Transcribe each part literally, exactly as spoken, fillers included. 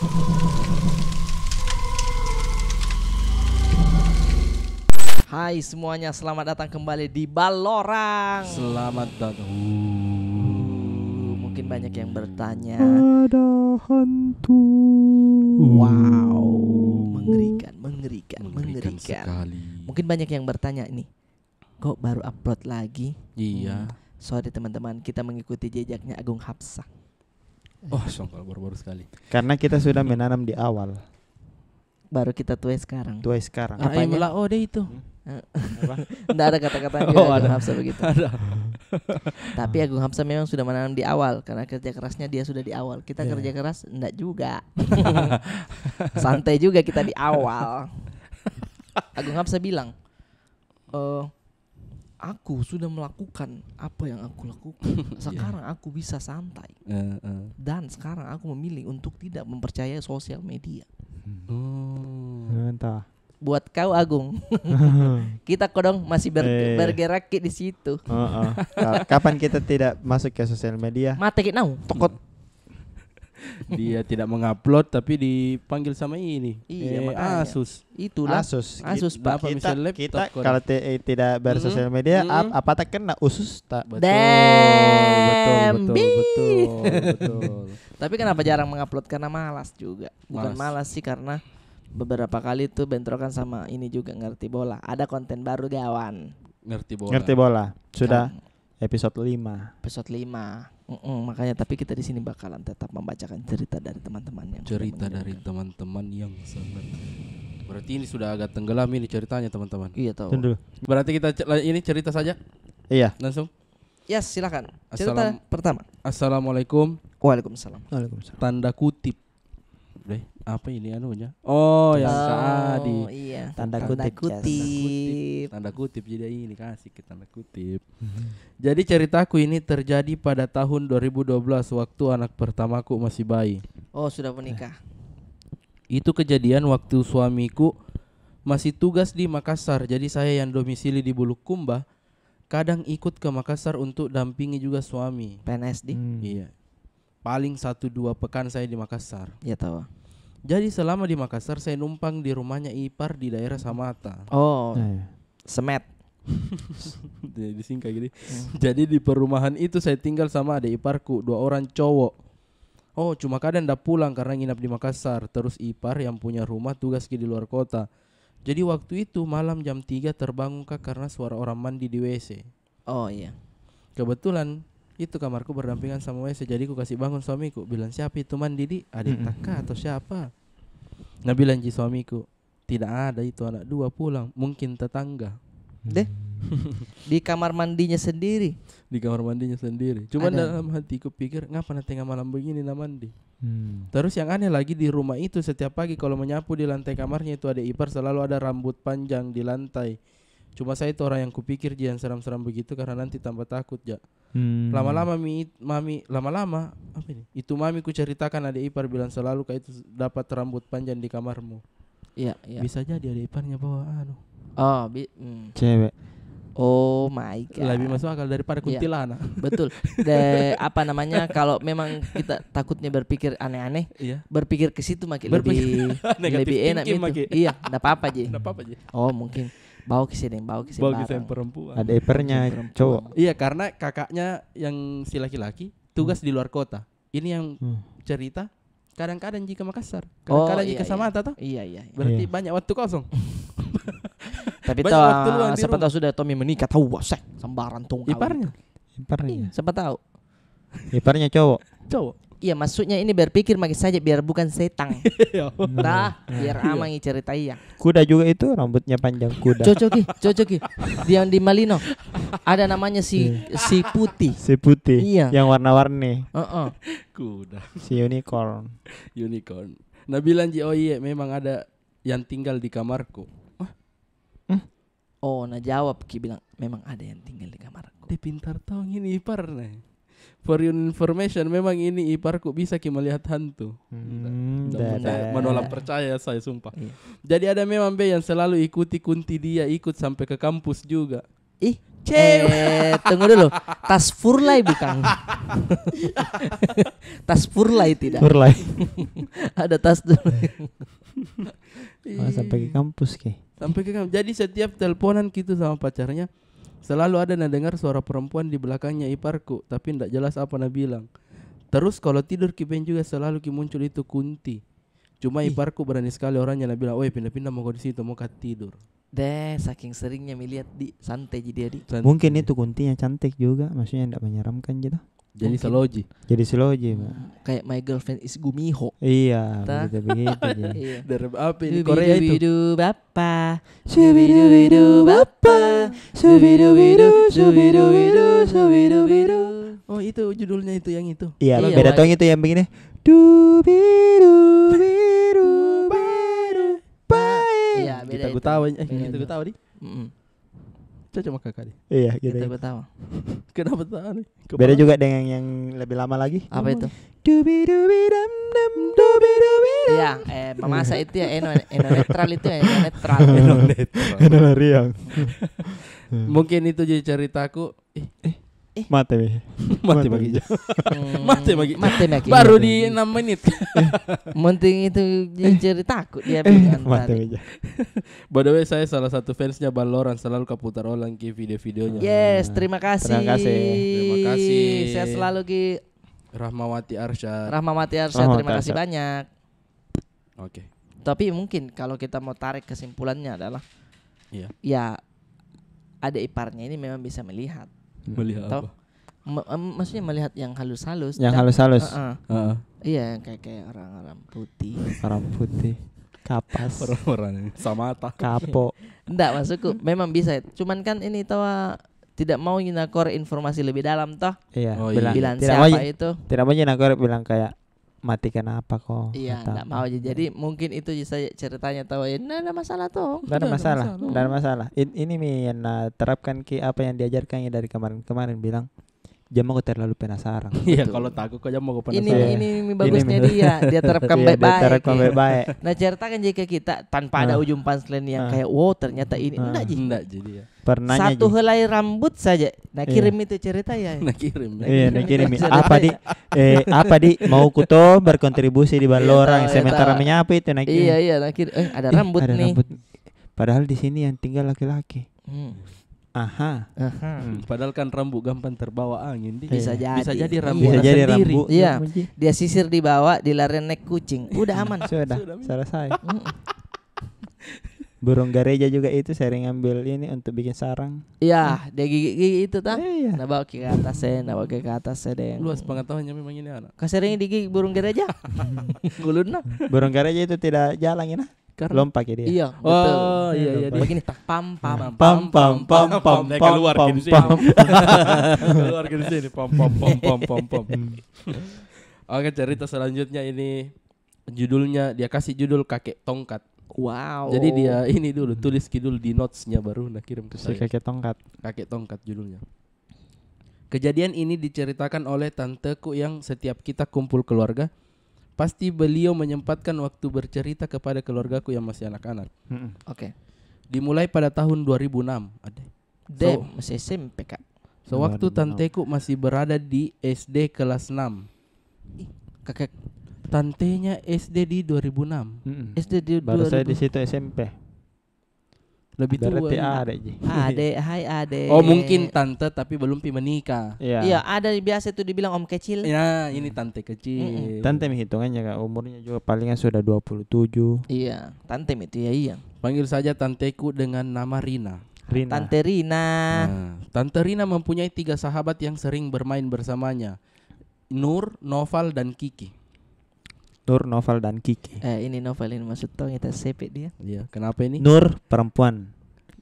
Hai semuanya, selamat datang kembali di Ballorang. Selamat datang. Uh, mungkin banyak yang bertanya. Ada hantu. Wow, mengerikan, mengerikan, mengerikan mengerikan. Sekali. Mungkin banyak yang bertanya ini, kok baru upload lagi? Iya. Hmm. Sorry teman-teman, kita mengikuti jejaknya Agung Hapsah. Oh, songkol baru-baru sekali. Karena kita sudah menanam di awal. Baru kita tuai sekarang. Tuai sekarang. Ah, apanya? Iya, mela-, oh, deh itu. Hmm? Apa? Nggak ada kata-kata dia, oh, Agung Hapsah begitu. Ada. Tapi Agung Hapsah memang sudah menanam di awal, karena kerja kerasnya dia sudah di awal. Kita kerja keras, nggak juga. Santai juga kita di awal. Agung Hapsah bilang, eh, aku sudah melakukan apa yang aku lakukan. Iya. Sekarang aku bisa santai. Eh, eh. Dan sekarang aku memilih untuk tidak mempercayai sosial media. Hmm. Oh. Entah. Buat kau, Agung. Kita kodong masih ber-, eh, bergerak ki di situ. Heeh. Ka-, kapan kita tidak masuk ke sosial media? Mate ki nau. Tokot. Dia tidak mengupload, tapi dipanggil sama ini. Iya, eh, makanya. Asus. Itulah. Asus. Asus, Pak. Kenapa kita, laptop kita kalau ti-, eh, tidak bersosial media, ap-, apa tak kena usus tak? Betul, betul, betul, betul, betul. Tapi kenapa jarang mengupload? Karena malas juga. Bukan malas sih, karena beberapa kali tuh bentrokan sama ini juga, Ngerti Bola. Ada konten baru, gawan. Ngerti Bola. Ngerti Bola. Sudah. Episode lima. Episode lima. Mm-mm, makanya, tapi kita di sini bakalan tetap membacakan cerita dari teman-teman yang sudah mengirimkan. Cerita dari teman-teman yang sangat, berarti ini sudah agak tenggelam ini ceritanya, teman-teman. Iya, tahu. Tunggu dulu. Berarti kita ce-, la-, ini cerita saja? Iya. Langsung? Ya, silakan. Cerita pertama. Assalam-, Assalamualaikum. Waalaikumsalam. Waalaikumsalam. Tanda kutip. Deh, apa ini anunya? Oh, yang Kak Adi. Iya. Tanda kutip, Cas. Tanda kutip. Tanda kutip, jadi ini kasih ke tanda kutip. Mhm. Jadi ceritaku ini terjadi pada tahun dua ribu dua belas waktu anak pertamaku masih bayi. Oh, sudah menikah. Itu kejadian waktu suamiku masih tugas di Makassar, jadi saya yang domisili di Bulukumba, kadang ikut ke Makassar untuk dampingi juga suami. P N S di? Hmm. Iya. Paling satu dua pekan saya di Makassar. Ya, tahu. Jadi, selama di Makassar, saya numpang di rumahnya ipar di daerah Samata. Oh. Iya, iya. Semet. Di-, disingkat gini. Hmm. Jadi, di perumahan itu saya tinggal sama adik iparku, dua orang cowok. Oh, cuma kadang ndak pulang karena nginap di Makassar. Terus ipar yang punya rumah tugas ki di luar kota. Jadi, waktu itu malam jam tiga terbangun ka karena suara orang mandi di W C. Oh, iya. Kebetulan itu kamarku berdampingan sama W C, jadi ku kasih bangun suamiku. Bilang, "Siapa itu mandi di? Adik taka atau siapa?" Nah, bilang ji suamiku, "Tidak ada, itu anak dua pulang, mungkin tetangga." Deh, di kamar mandinya sendiri? Di kamar mandinya sendiri. Cuma dalam hatiku pikir, "Ngapa na tengah malam begini na mandi?" Hmm. Terus yang aneh lagi, di rumah itu setiap pagi kalau menyapu di lantai kamarnya itu adik ipar selalu ada rambut panjang di lantai. Cuma saya itu orang yang kupikir ji yang seram-seram begitu karena nanti tambah takut ja. Hmm. Lama-lama mi, mami, lama-lama, apa ini? Itu mami kuceritakan adik ipar bilang selalu ka itu dapat rambut panjang di kamarmu. Iya, iya. Bisa jadi adik iparnya bawa anu. Oh, bi-, hmm. Cewek. Oh my God. Lebih masuk akal daripada kuntilanak. Betul. De, apa namanya, kalau memang kita takutnya berpikir aneh-aneh, berpikir ke situ maki lebih, lebih enak thinking itu. Iya, ndak apa-apa ji. Ndak apa-apa ji. Oh, mungkin. Bawa ki sedeng, bawa ki sembarang. Bawa ki sem perempuan. Ada iparnya cowok. Iya, karena kakaknya yang si laki-laki tugas di luar kota. Ini yang cerita kadang-kadang ji ke Makassar. Kadang-kadang ji ke Samata toh. Iya, iya, iya. Berarti banyak waktu kosong. Tapi banyak waktu luang di rumah. Siapa tahu sudah Tommy menikah, tahu, wasek, sembarang tong kau. Iparnya? Iparnya. Iya, siapa tahu. Iparnya cowok. Cowok. Iya, maksudnya ini berpikir maki saja biar bukan setang. Iya. Dah, biar aman cerita iya. Kuda juga itu rambutnya panjang, kuda. Cocok ki, cocok ki. Di, yang di Malino. Ada namanya si, si Putih. Si Putih. Iya. Yang warna-warni. Heeh. Kuda. Si unicorn. Unicorn. Nah, bilang ji, "Oh iya, memang ada yang tinggal di kamarku." Hah? Hmm? Oh, na jawab ki bilang, "Memang ada yang tinggal di kamarku." Dia pintar tong ini ipar nih. For your information, memang ini iparku bisa ki melihat hantu. Hmm, ndak, ndak percaya, menolak percaya saya, sumpah. Iya. Jadi ada memang be yang selalu ikuti kunti dia, ikut sampai ke kampus juga. Ih. Cewek. Eh, tunggu dulu. Tas Furlai bukan? Tas Furlai tidak? Furlai. Ada tas dulu. Oh, sampai ke kampus ke? Sampai ke kampus. Jadi setiap teleponan gitu sama pacarnya, selalu ada na dengar suara perempuan di belakangnya iparku, tapi ndak jelas apa na bilang. Terus kalau tidur ki beng juga selalu ki muncul itu kunti. Cuma iparku berani sekali orangnya, na bilang, "Woi, pindah-pindah moko di situ, moko tidur." Deh, saking seringnya mi lihat di, santai ji dia di. Santai. Mungkin itu kuntinya cantik juga, maksudnya ndak menyeramkan gitu. Jadi seloji. Jadi seloji, Pak. Kayak My Girlfriend is Gumiho. Iya, begitu-begitu ji. Iya. Dari apa ini? Korea itu. Subidubidu bapa, subidubidu bapa, subidubidu, subidubidu, subidubidu. Oh, itu judulnya itu, yang itu. Iya, beda tong itu yang begini. Dubidubidu baru bae. Iya, beda itu. Kita ketawa, eh, kita ketawa di. Cocok sama kakak di. Iya, kita ketawa. Kenapa ketawa nih? Beda juga dengan yang lebih lama lagi. Apa itu? Dubi dubi dam dam dubi dubi dam. Iya, eh, memasak itu ya, Eno, Eno Netral itu ya, Eno Netral. Eno Netral. Eno Lariang. Mungkin itu jadi ceritaku. Eh, eh. Mate mi. Mate bagi. Mate bagi. Mate bagi. Baru di enam menit. Mending itu jadi ceritaku dia bilang tadi. Mate mi. By the way, saya salah satu fansnya Ballorang, selalu kaputar ulang ki video-videonya. Yes, terima kasih. Terima kasih. Terima kasih. Sehat selalu ki. Rahmawati Arsyad. Rahmawati Arsyad, terima kasih banyak. Oke. Tapi mungkin kalau kita mau tarik kesimpulannya adalah, iya, ya, adik iparnya ini memang bisa melihat. Melihat apa? Me-, em, maksudnya melihat yang halus-halus. Yang halus-halus. Heeh. Heeh. Iya, yang kayak, kayak orang-orang putih. Orang putih. Kapas. Orang-orang yang samata. Kapo. Ndak, maksudku memang bisa. Cuman kan ini tawa tidak mau nakor informasi lebih dalam toh. Iya. Oh, bilang, iya. Bilang tidak mau siapa itu. Tidak mau nakor bilang kayak mati kenapa ko? Iya, ndak mau aja. Jadi mungkin itu saja ceritanya tawa. Ndak ada masalah toh. Ndak ada masalah. Ndak ada masalah. In-, ini mi yang na terapkan ki apa yang diajarkan dari kemarin-kemarin bilang, jangan mau terlalu penasaran. Iya, kalau takut ko jangan mau penasaran. Ini, ini mi bagusnya dia. Dia terapkan baik-baik. Terapkan baik-baik. Nah, ceritakan ji ke kita tanpa ada ujung punchline yang kayak, "Wow, ternyata ini." Ndak ji. Ndak ji dia. Pernahnya ji. Satu helai rambut saja. Nah, kirim itu cerita ya. Nah, kirim. Iya, nah, kirim. Apa di? Eh, apa di? Mau ku to berkontribusi di Ballorang sementara menyapu itu, nah, kirim. Iya, iya, nah, kirim. Eh, ada rambut nih. Padahal di sini yang tinggal laki-laki. Aha. Padahal kan rambut gampang terbawa angin, di. Bisa jadi. Bisa jadi rambut sendiri. Iya. Dia sisir di bawah, dilarian naik kucing. Udah aman. Sudah, selesai. Burung gereja juga itu sering ambil ini untuk bikin sarang. Iya, dia gigit-gigit itu, tah? Iya. Na bawa ke atas, eh, na bawa ke atas, eh, deng. Luas pengetahuannya memang ini anak. Kau sering digigit burung gereja? Ngulun, nah. Burung gereja itu tidak jalan, nah. Lompat ke dia. Iya, betul. Oh, iya, iya. Begini, tah, pam, pam, pam, pam, pam, pam, pam, pam. Keluar ke sini. Pam, pam, pam, pam, pam, pam. Oke, cerita selanjutnya ini. Judulnya, dia kasih judul Kakek Tongkat. Wow. Jadi dia ini dulu, tulis ki dulu di notes-nya, baru na kirim ke saya. Si Kakek Tongkat. Kakek Tongkat judulnya. Kejadian ini diceritakan oleh tanteku yang setiap kita kumpul keluarga, pasti beliau menyempatkan waktu bercerita kepada keluargaku yang masih anak-anak. Oke. Dimulai pada tahun dua ribu enam, ada. Dem, masih S M P, Kak. Sewaktu tanteku masih berada di S D kelas enam. Ih, kakek. Tantenya S D di dua ribu enam. S D di dua ribu. Baru saya di situ S M P. Lebih tua. Berarti adek ji. Adek, hai adek. Oh, mungkin tante tapi belum pi menikah. Iya. Iya, ada biasa itu dibilang om kecil. Ya, ini tante kecil. Tante mi hitungannya, Kak, umurnya juga palingan sudah dua puluh tujuh. Iya, tante mi itu, ya, iya. Panggil saja tanteku dengan nama Rina. Rina. Tante Rina. Nah, Tante Rina mempunyai tiga sahabat yang sering bermain bersamanya, Nur, Noval, dan Kiki. Nur, Noval, dan Kiki. Eh, ini Noval ini maksud tong, kita sepet dia. Iya, kenapa ini? Nur perempuan,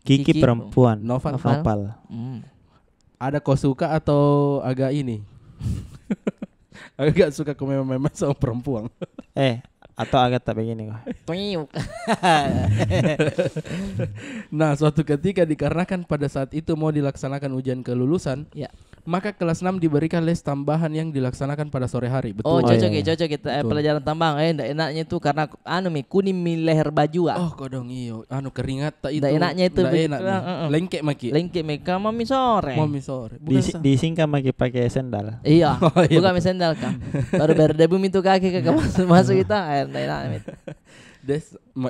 Kiki perempuan. Noval? Noval. Ada kau suka atau agak ini? Agak suka kau memang-memang sama perempuan. Eh, atau agak tak begini kau? Tuyuk. Nah, suatu ketika dikarenakan pada saat itu mau dilaksanakan ujian kelulusan, ya, Maka kelas enam diberikan les tambahan yang dilaksanakan pada sore hari. Betul. Oh, cocok ya, cocok ya, eh, pelajaran tambahan. Eh, ndak enaknya itu karena anu mi, kuning mi leher baju, ah. Oh, kodong iyo. Anu, keringat tak itu. Ndak enaknya itu. Ndak enak mi. Lengkek maki. Lengkek mi, ka mau mi sore. Mau mi sore. Disingkap maki pakai sendal. Iya. Oh, iya, buka mi sendal, ka. Baru berdebu mi itu kaki, ka, masuk, masuk itu. Eh, ndak enak mi itu.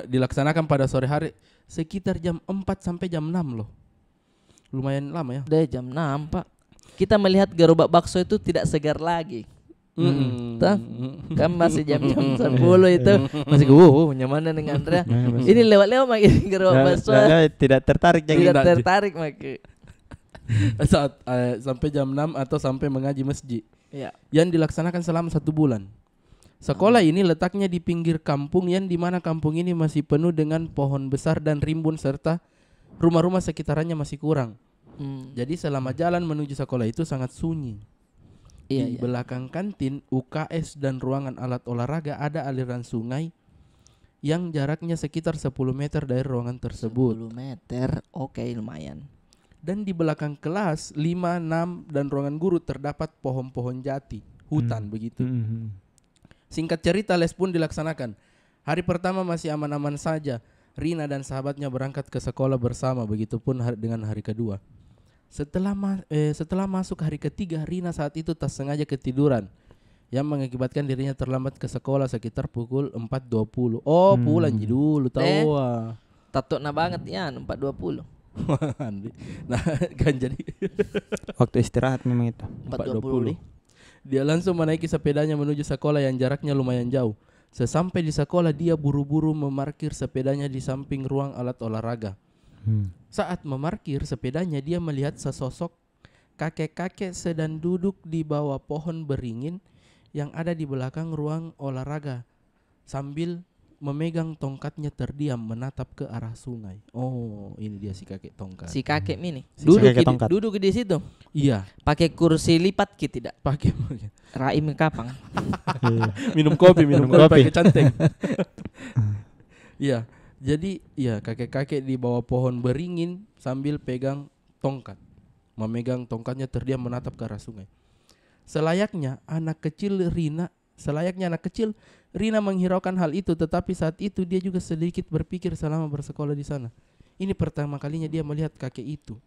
Dilaksanakan pada sore hari sekitar jam empat sampai jam enam loh. Lumayan lama ya. Deh, jam enam, Pak. Kita melihat gerobak bakso itu tidak segar lagi. Toh? Kan masih jam-jam sepuluh itu. Masih, "Wuh, nyaman dengan Andrea." Ini lewat-lewat lagi gerobak bakso. Tidak tertarik jadi. Tidak tertarik lagi. Saat, eh, sampai jam enam atau sampai mengaji masjid. Iya. Yang dilaksanakan selama satu bulan. Sekolah ini letaknya di pinggir kampung, yang dimana kampung ini masih penuh dengan pohon besar dan rimbun, serta rumah-rumah sekitarannya masih kurang. Jadi selama jalan menuju sekolah itu sangat sunyi. Di belakang kantin, U K S, dan ruangan alat olahraga ada aliran sungai yang jaraknya sekitar sepuluh meter dari ruangan tersebut. Sepuluh meter, oke, lumayan. Dan di belakang kelas lima, enam, dan ruangan guru terdapat pohon-pohon jati, hutan begitu. Singkat cerita, les pun dilaksanakan. Hari pertama masih aman-aman saja. Rina dan sahabatnya berangkat ke sekolah bersama, begitupun dengan hari kedua. Setelah ma-, eh, setelah masuk hari ketiga, Rina saat itu tak sengaja ketiduran, yang mengakibatkan dirinya terlambat ke sekolah sekitar pukul empat dua puluh. Oh, pulang ji dulu, tahu ah. Tatokna banget ya, empat dua puluh. Nah, kan jadi. Waktu istirahat memang itu. Empat dua puluh. Dia langsung menaiki sepedanya menuju sekolah yang jaraknya lumayan jauh. Sesampai di sekolah, dia buru-buru memarkir sepedanya di samping ruang alat olahraga. Saat memarkir sepedanya, dia melihat sesosok kakek-kakek sedang duduk di bawah pohon beringin yang ada di belakang ruang olahraga sambil memegang tongkatnya terdiam menatap ke arah sungai. Oh, ini dia si kakek tongkat. Si kakek mi ini. Duduk di situ. Iya. Pakai kursi lipat ki tidak? Pakai, pakai. Raim kapang. Minum kopi, minum kopi pakai canteng. Iya. Jadi, ya, kakek-kakek di bawah pohon beringin sambil pegang tongkat. Memegang tongkatnya terdiam menatap ke arah sungai. Selayaknya anak kecil Rina, selayaknya anak kecil, Rina menghiraukan hal itu, tetapi saat itu dia juga sedikit berpikir selama bersekolah di sana. Ini pertama kalinya dia melihat kakek itu.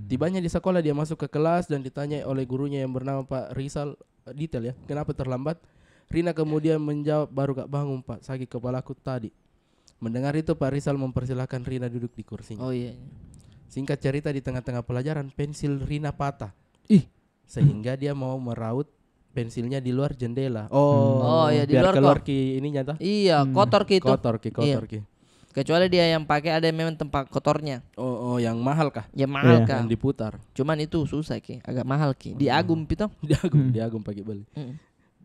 Tibanya di sekolah, dia masuk ke kelas dan ditanya oleh gurunya yang bernama Pak Rizal, eh, detail ya, kenapa terlambat. Rina kemudian menjawab, "Baru ka bangun, Pak, sakit kepalaku tadi." Mendengar itu, Pak Rizal mempersilahkan Rina duduk di kursinya. Oh, iya, iya. Singkat cerita, di tengah-tengah pelajaran, pensil Rina patah. Ih. Sehingga dia mau meraut pensilnya di luar jendela. Oh, iya, di luar, biar keluar ki ininya, toh? Iya, kotor ki itu. Kotor ki, kotor ki. Kecuali dia yang pakai ada memang tempat kotornya. Oh, oh, yang mahal kah? Yang mahal kah? Yang diputar. Cuman itu susah ki, agak mahal ki. Di Agung pi toh? Di Agung, di Agung pakai beli.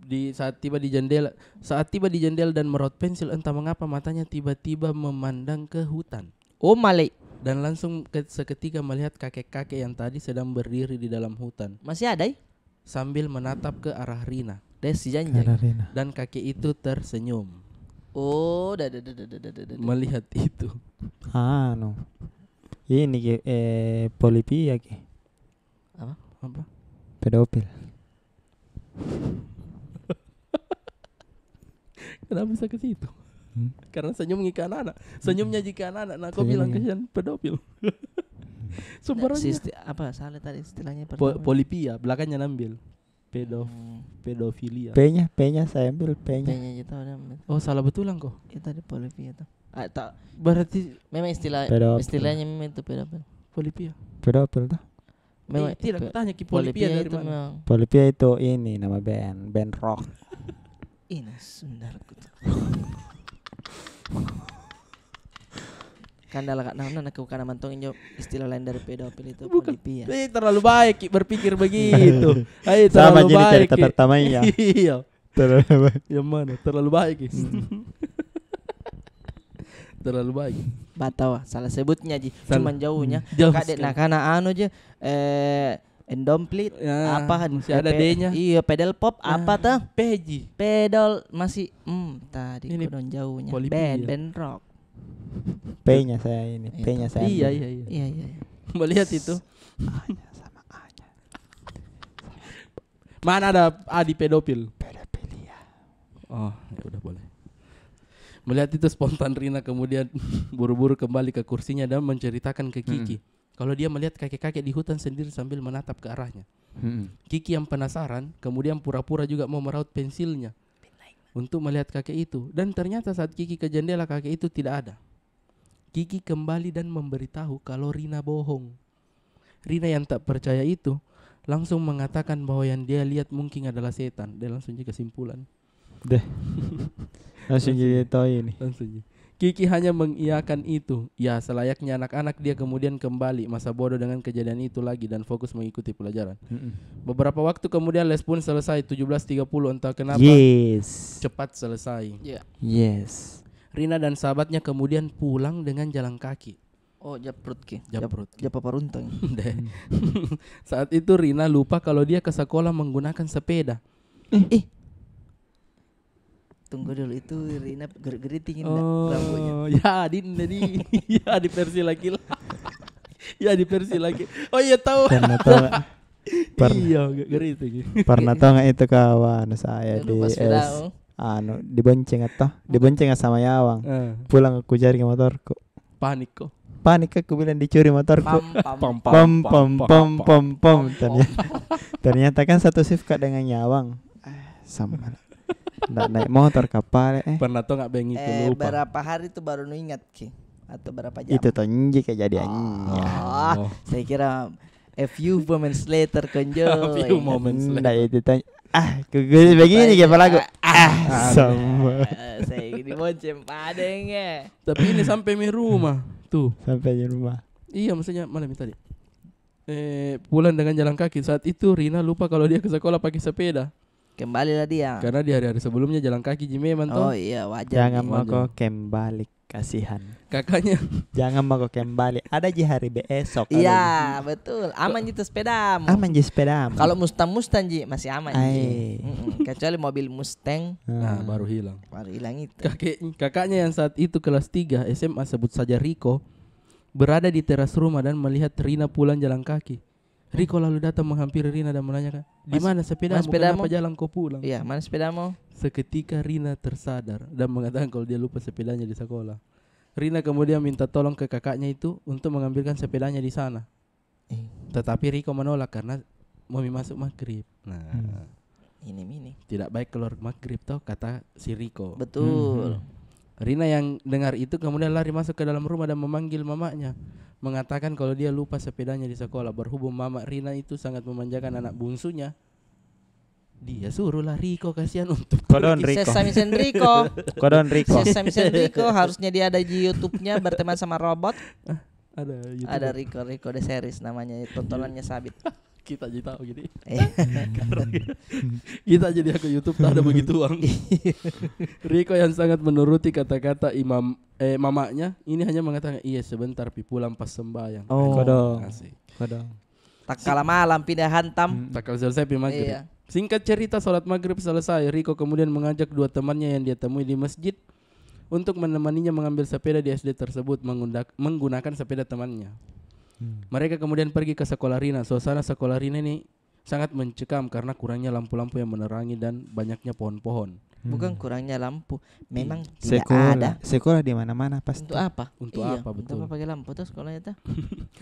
Di saat tiba di jendela, saat tiba di jendela dan meraut pensil, entah mengapa matanya tiba-tiba memandang ke hutan. Oh, malik. Dan langsung ke-, seketika melihat kakek-kakek yang tadi sedang berdiri di dalam hutan. Masih ada, eh? Sambil menatap ke arah Rina. Deh, si janjang. Ke arah Rina. Dan kakek itu tersenyum. Oh, dah, dah, dah. Melihat itu. Anu. Ini ki, eh, Polipia ki. Apa? Apa? Pedofil. Kenapa bisa ke situ? Karena senyum ngikat anak-anak. Senyumnya jika anak-anak, nah, kau bilang kesian pedofil. Sembarang. Apa salah tadi istilahnya pertama? Polipia, belakangnya nambil. Pedof-, pedofilia. P-nya, P-nya saya ambil, P-nya. P-nya aja tahu dah. Oh, salah betulan kau. Itu ada polipia tuh. Ah, tak. Berarti memang istilah, pedofil. Istilahnya memang itu pedofil. Polipia. Pedofil tuh. Memang tidak, tanya ki Polipia dari mana? Polipia itu ini nama band, band rock. Ini sundar ku. Kan dalam kat nama nak kau kana mantong injo istilah lain dari pedofil itu. Bukan. Polipia. Eh, terlalu baik ki berpikir begitu. Ayo, sama terlalu baik cerita ki pertama, iya. Iya. Terlalu baik. Yang mana? Terlalu baik ki. Terlalu baik. Batawa, salah sebutnya ji. Cuman jauhnya. Jauh sekali. Kak dek nakana anu je, eh, endomplit, ya, apa, masih ada D-nya. Iya, pedal pop, apa tuh? P ji. Pedal masih, hmm, tadi ini kodong jauhnya. Polipia. Band, band rock. P-nya saya ini, P-nya saya. Iya, iya, iya. Iya, iya, iya. Melihat itu. A-nya sama A-nya. Mana ada Adi pedofil? Pedofilia. Oh, ya udah, boleh. Melihat itu, spontan Rina kemudian buru-buru kembali ke kursinya dan menceritakan ke Kiki kalau dia melihat kakek-kakek di hutan sendiri sambil menatap ke arahnya. Kiki yang penasaran kemudian pura-pura juga mau meraut pensilnya untuk melihat kakek itu. Dan ternyata saat Kiki ke jendela, kakek itu tidak ada. Kiki kembali dan memberitahu kalau Rina bohong. Rina yang tak percaya itu langsung mengatakan bahwa yang dia lihat mungkin adalah setan. Dia langsung ji kesimpulan. Deh. Langsung jadi tahu ini. Langsung ji. Kiki hanya mengiyakan itu. Ya, selayaknya anak-anak, dia kemudian kembali masa bodoh dengan kejadian itu lagi dan fokus mengikuti pelajaran. Beberapa waktu kemudian les pun selesai, tujuh belas tiga puluh, entah kenapa cepat selesai. Yes. Rina dan sahabatnya kemudian pulang dengan jalan kaki. Oh, japrut ki. Japrut ki. Japa paruntang. Deh. Saat itu Rina lupa kalau dia ke sekolah menggunakan sepeda. Ih. Tunggu dulu, itu Rina gerit-geriting indah rambutnya. Oh, ya, di, di, ya, di versi laki lah. Ya, di versi laki. Oh iya, tahu. Pernah tahu nggak? Iya, gerit lagi. Pernah tahu nggak itu kawan saya di S, anu, dibonceng atau dibonceng sama Yawang. Pulang aku cari motorku. Panik ko. Panik, aku bilang dicuri motorku. Pam, pam, pam, pam, pam, pam. Ternyata, ternyata kan satu shift ka dengan Yawang. Eh, sama lah. Ndak naik motor kapal, eh. Pernah tau nggak, Beng, itu lupa. Berapa hari itu baru nu ingat ki? Atau berapa jam? Itu tonji kejadiannya. Oh, saya kira a few moments later konjo. A few moments later. Ndak, itu tanya. Ah, ku, ku begini ke palaku. Ah, sama. Saya ini bonceng padeng, eh. Tapi ini sampai mi rumah tuh. Sampai di rumah. Iya, maksudnya malam itu tadi. Eh, pulang dengan jalan kaki. Saat itu Rina lupa kalau dia ke sekolah pakai sepeda. Kembalilah dia. Karena di hari-hari sebelumnya jalan kaki ji memang toh. Oh iya, wajar. Jangan mako kembali, kasihan. Kakaknya. Jangan mako kembali. Ada ji hari besok. Iya, betul. Aman ji itu sepedamu. Aman ji sepedamu. Kalau Mustang, Mustang ji masih aman ji. Kecuali mobil Mustang. Nah, baru hilang. Baru hilang itu. Kakek, kakaknya yang saat itu kelas tiga S M A, sebut saja Riko, berada di teras rumah dan melihat Rina pulang jalan kaki. Riko lalu datang menghampiri Rina dan menanyakan, "Di mana sepedamu? Kenapa jalan kau pulang?" Iya, mana sepedamu? Seketika Rina tersadar dan mengatakan kalau dia lupa sepedanya di sekolah. Rina kemudian minta tolong ke kakaknya itu untuk mengambilkan sepedanya di sana. Tetapi Riko menolak karena mau mi masuk maghrib. Nah. Ini, ini. Tidak baik keluar maghrib toh, kata si Riko. Betul. Rina yang dengar itu kemudian lari masuk ke dalam rumah dan memanggil mamanya, mengatakan kalau dia lupa sepedanya di sekolah. Berhubung mama Rina itu sangat memanjakan anak bungsunya, dia suruhlah Riko, kasihan untuk pergi. Kodong Riko. Sesame Sen Riko. Kodong Riko. Sesame Sen Riko, harusnya dia ada di YouTube-nya, berteman sama robot. Ada YouTube. Ada Riko, Riko the Series namanya, tontonannya sabit. Kita ji tahu gini. Kita jadi aku YouTube tak ada begitu uang. Riko yang sangat menuruti kata-kata imam, eh, mamanya, ini hanya mengatakan, "Iya, sebentar pi pulang pas sembahyang." Oh. Kodong. Asik. Kodong. Tak kalah malam pindah hantam. Tak kalah selesai pi maghrib. Iya. Singkat cerita, salat maghrib selesai, Riko kemudian mengajak dua temannya yang dia temui di masjid untuk menemaninya mengambil sepeda di S D tersebut, mengundak-, menggunakan sepeda temannya. Mereka kemudian pergi ke sekolah Rina. Suasana sekolah Rina ini sangat mencekam karena kurangnya lampu-lampu yang menerangi dan banyaknya pohon-pohon. Bukan kurangnya lampu, memang tidak ada. Sekolah di mana-mana pasti. Untuk apa? Untuk apa, betul. Untuk apa pakai lampu tuh sekolahnya tuh?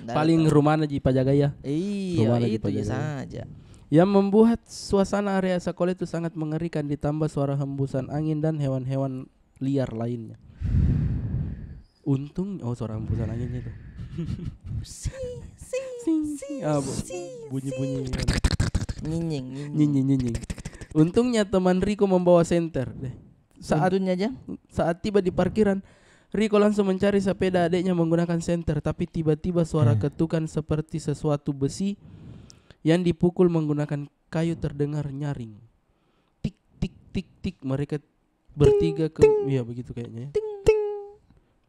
Paling rumahnya ji pajaga ya. Iya, itu saja. Yang membuat suasana area sekolah itu sangat mengerikan, ditambah suara hembusan angin dan hewan-hewan liar lainnya. Untung, oh, suara hembusan anginnya itu. Sing, sing, sing, sing. Ah, bu-, bunyi-bunyi. Nyinying, nyinying. Nyinying, nyinying. Untungnya teman Riko membawa senter deh. Saat, untungnya aja. Saat tiba di parkiran, Riko langsung mencari sepeda adiknya menggunakan senter, tapi tiba-tiba suara ketukan seperti sesuatu besi yang dipukul menggunakan kayu terdengar nyaring. Tik, tik, tik, tik. Mereka bertiga ke, iya, begitu kayaknya, ya. Ting, ting.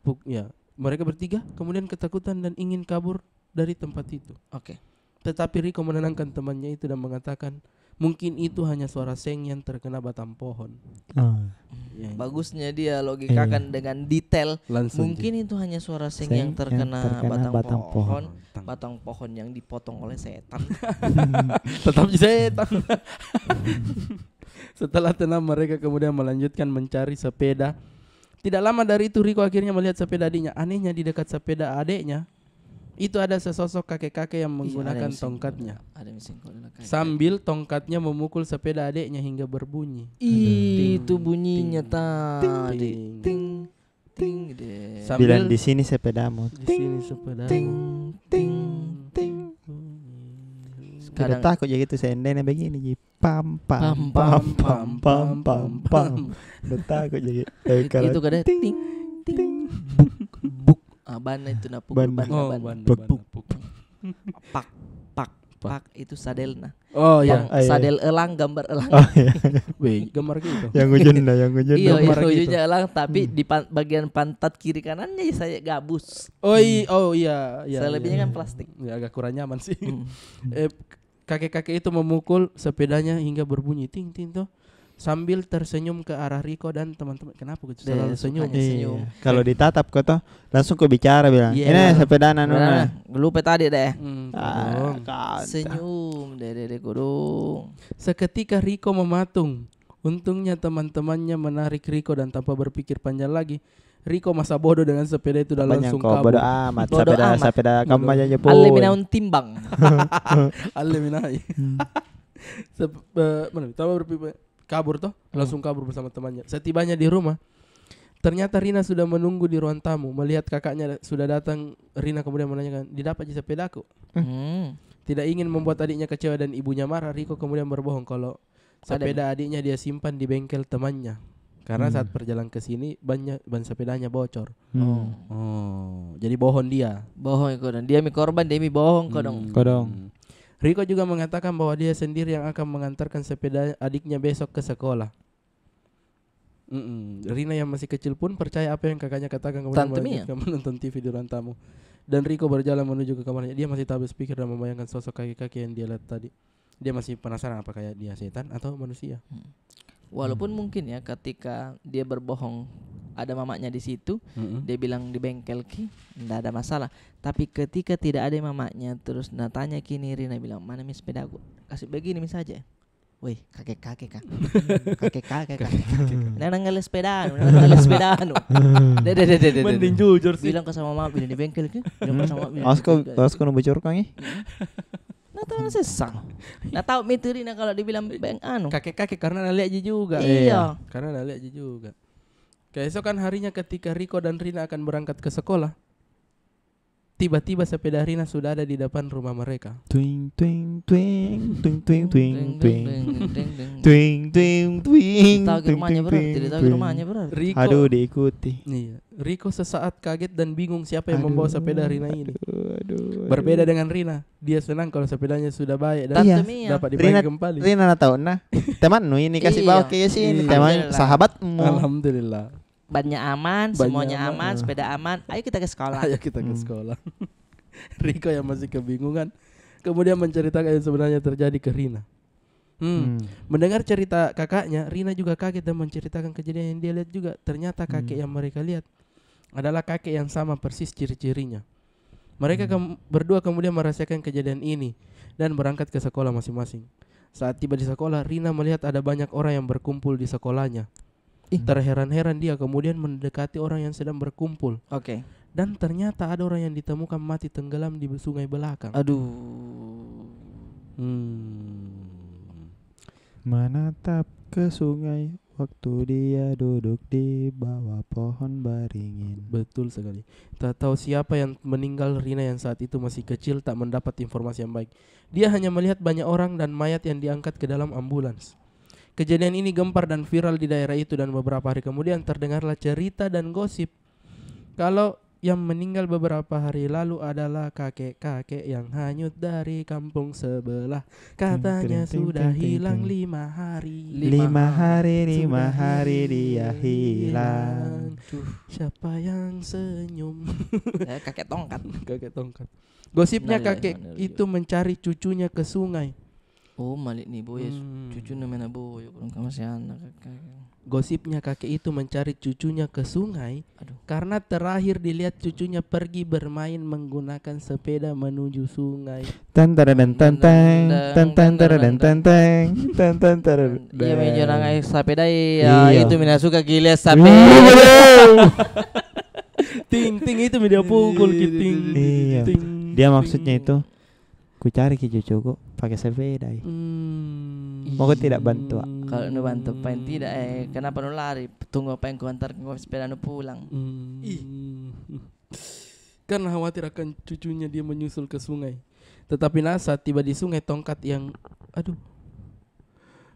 Puk-, ya. Mereka bertiga kemudian ketakutan dan ingin kabur dari tempat itu. Oke. Tetapi Riko menenangkan temannya itu dan mengatakan, Mungkin itu hanya suara seng yang terkena batang pohon. Ah. Ya. Bagusnya dia logikakan, eh, dengan detail. Langsung. Mungkin itu hanya suara seng yang terkena batang pohon. Batang pohon yang dipotong oleh setan. Tetap setan. Setelah tenang, mereka kemudian melanjutkan mencari sepeda. Tidak lama dari itu, Riko akhirnya melihat sepeda adiknya. Anehnya, di dekat sepeda adiknya itu ada sesosok kakek-kakek yang menggunakan tongkatnya. Sambil tongkatnya memukul sepeda adiknya hingga berbunyi. Ih, itu bunyinya tadi. Ting, ting, ting, ting, deh. Sambil bilang, "Di sini sepedamu." Di sini sepedamu. Ting, ting, ting. Kadang takut jadi itu, seandainya begini ji. Pam, pam, pam, pam, pam, pam, pam. Udah takut jadi. Itu kadang ting, ting, ting. Buk, buk. Ah, ban itu napuk. Ban. Oh, ban, ban, buk, buk. Pak, pak, pak, itu sadelna. Oh, iya. Sadel elang, gambar elang. Oh, iya. Weh, gambar gitu. Yang ujungnya, yang ujungnya. Iya, iya, ujungnya elang, tapi di pan-, bagian pantat kiri kanannya saya gabus. Oh, i-, oh, iya, iya. Selebihnya kan plastik. Ya, agak kurang nyaman sih. Eh, kakek-kakek itu memukul sepedanya hingga berbunyi ting, ting tuh, sambil tersenyum ke arah Riko dan teman-teman. Kenapa gitu? Selalu senyum. Iya. Kalau ditatap kau tuh, langsung kau bicara bilang, "Ini sepeda anu, nah." Lupa tadi deh. Senyum deh, deh, deh, kodong. Seketika Riko mematung. Untungnya teman-temannya menarik Riko dan tanpa berpikir panjang lagi, Riko masa bodoh dengan sepeda itu dan langsung kabur. Bodoh amat, sepeda, sepeda kamu aja, Pun. Alle minaun timbang. Alle minai. Sep-, eh, mana? Tanpa berpikir, kabur toh, langsung kabur bersama temannya. Setibanya di rumah, ternyata Rina sudah menunggu di ruang tamu. Melihat kakaknya sudah datang, Rina kemudian menanyakan, "Didapat ji sepedaku?" Tidak ingin membuat adiknya kecewa dan ibunya marah, Riko kemudian berbohong kalau sepeda adiknya dia simpan di bengkel temannya. Karena saat perjalanan ke sini, bannya-, ban sepedanya bocor. Oh, jadi bohong dia. Bohong kodong. Dia mi korban, dia mi bohong kodong. Kodong. Riko juga mengatakan bahwa dia sendiri yang akan mengantarkan sepeda adiknya besok ke sekolah. Rina yang masih kecil pun percaya apa yang kakaknya katakan, kemudian melanjutkan menonton T V di ruang tamu. Dan Riko berjalan menuju ke kamarnya. Dia masih tak habis pikir dan membayangkan sosok kakek-kakek yang dia lihat tadi. Dia masih penasaran apakah dia setan atau manusia. Walaupun mungkin ya, ketika dia berbohong, ada mamaknya di situ, dia bilang di bengkel ki, ndak ada masalah. Tapi ketika tidak ada mamaknya, terus natanya ki ni Rina bilang, "Mana mi sepedaku?" Kasih begini mi saja. Weh, kakek-kakek kah? Kakek-kakek kah? Nana ngale sepeda anu, nana ngale sepeda anu. Deh, deh, deh, deh, deh. Mending jujur sih. Bilang ke sama mamak, bilang di bengkel ki. Bilang ke sama mamak, bilang di bengkel. Asko, asko nu bocor kang, eh? Nah, tahu na sesang. Nah, tahu mi itu Rina kalau dibilang beng anu. Kakek-kakek karena na lihat ji juga. Iya. Karena na lihat ji juga. Keesokan harinya ketika Riko dan Rina akan berangkat ke sekolah, tiba-tiba sepeda Rina sudah ada di depan rumah mereka. Twing, twing, twing, twing, twing, twing, twing. Twing, twing, twing, twing, twing, twing. Tahu ke rumahnya berarti, tahu ke rumahnya berarti. Riko. Aduh, diikuti. Iya. Riko sesaat kaget dan bingung siapa yang membawa sepeda Rina ini. Aduh, aduh, aduh. Berbeda dengan Rina, dia senang kalau sepedanya sudah baik dan dapat dipakai kembali. Rina, Rina na tahu nah. Temanmu ini kasih bawa ke sini, teman sahabatmu. Alhamdulillah. Bannya aman, semuanya aman, sepeda aman. Ayo kita ke sekolah. Ayo kita ke sekolah. Riko yang masih kebingungan kemudian menceritakan yang sebenarnya terjadi ke Rina. Hmm. Mendengar cerita kakaknya, Rina juga kaget dan menceritakan kejadian yang dia lihat juga. Ternyata kakek yang mereka lihat adalah kakek yang sama persis ciri-cirinya. Mereka kem-, berdua kemudian merahasiakan kejadian ini dan berangkat ke sekolah masing-masing. Saat tiba di sekolah, Rina melihat ada banyak orang yang berkumpul di sekolahnya. Ih. Terheran-heran dia kemudian mendekati orang yang sedang berkumpul. Oke. Dan ternyata ada orang yang ditemukan mati tenggelam di sungai belakang. Aduh. Hmm. Menatap ke sungai waktu dia duduk di bawah pohon beringin. Betul sekali. Tak tahu siapa yang meninggal, Rina yang saat itu masih kecil tak mendapat informasi yang baik. Dia hanya melihat banyak orang dan mayat yang diangkat ke dalam ambulans. Kejadian ini gempar dan viral di daerah itu, dan beberapa hari kemudian terdengarlah cerita dan gosip kalau yang meninggal beberapa hari lalu adalah kakek-kakek yang hanyut dari kampung sebelah. Katanya sudah hilang lima hari. Lima hari, lima hari dia hilang. Siapa yang senyum? Eh, kakek tongkat. Kakek tongkat. Gosipnya kakek itu mencari cucunya ke sungai. Oh, malik ni boy, cucuna mena boy, kurang ka masih anak, kakak. Gosipnya kakek itu mencari cucunya ke sungai karena terakhir dilihat cucunya pergi bermain menggunakan sepeda menuju sungai. Tan taradan tan tang, tan tan taradan tan tang, tan tan taradan. Iya, meja nang ai sepeda, iya, itu mina suka ki lihat sepeda. Ting, ting, itu mi dia pukul ki, ting, ting. Iya. Dia maksudnya itu, ku cari ki cucuku pakai sepeda, ih. Mau ko tidak bantu, ah? Kalau nu bantu, paling tidak, eh, kenapa nu lari? Tunggu apa yang ku antar ko sepeda nu pulang. Ih. Karena khawatir akan cucunya, dia menyusul ke sungai. Tetapi nah, saat tiba di sungai, tongkat yang, aduh.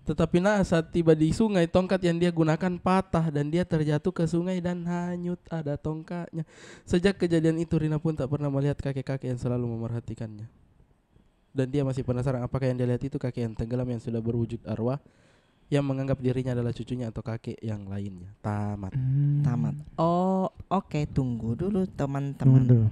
Tetapi nah, saat tiba di sungai, tongkat yang dia gunakan patah dan dia terjatuh ke sungai dan hanyut ada tongkatnya. Sejak kejadian itu, Rina pun tak pernah melihat kakek-kakek yang selalu memerhatikannya. Dan dia masih penasaran apakah yang dia lihat itu kakek yang tenggelam yang sudah berwujud arwah, yang menganggap dirinya adalah cucunya atau kakek yang lainnya. Tamat. Tamat. Oh, oke, tunggu dulu, teman-teman. Tunggu dulu.